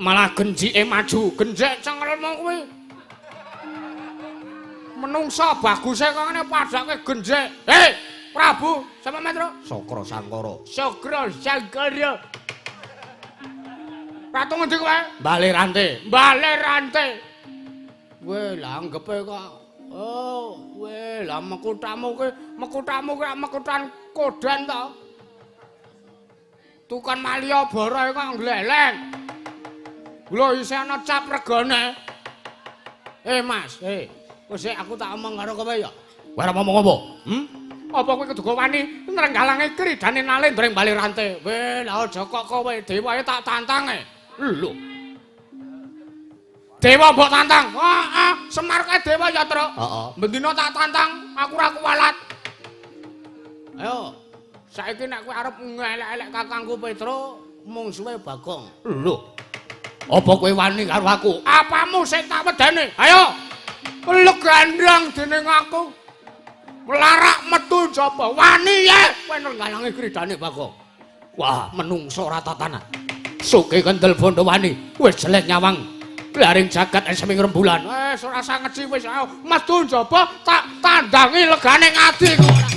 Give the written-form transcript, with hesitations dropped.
Malah genjike maju, genjek cengelmu kuwi. Menungsa baguse kok ngene padake genjek. Hei, Prabu, sapa Metro? Sokro Sangkara. Sokro Sangkara. Ratu ngendi kowe? Bale Rante. Bale Rante. Weh, lah anggepe kok. Oh, weh, lah mekutamu kuwi, mekutamu kuwi mekutan kodan to. Tukon Malioboro kok ngleleng. Lho isih ana cap regane. Eh, Mas, eh. Wis aku tak omong karo kowe ya. Kowe arep ngomong apa? Hmm? Apa kowe keduga wani nrenggalange kridane Nalendra ing Bale Rante? Weh, lah aja kok kowe dewae tak tantange. Lho. Dewa mbok tantang. Heeh, Semar kae dewa ya, Truk. Heeh. Bendina tak tantang, aku ora kuwalat. Ayo, saiki nek kowe arep ngelek-elek kakangku Petro, mungsuhe Bagong. Lho. Apa kowe wani karo aku? Apamu sing tak wedeni? Ayo. Legandang dening aku. Melarak metu jaba wani ye. Kowe nenggalangi kridane Bagong. Wah, menungso ora tatanan. Suke kendel bondo wani, wis jelek nyawang. Laring jagat eseming rembulan. Wis ora usah ngeci wis ayo metu jaba tak tandangi legane ngadi kok ora.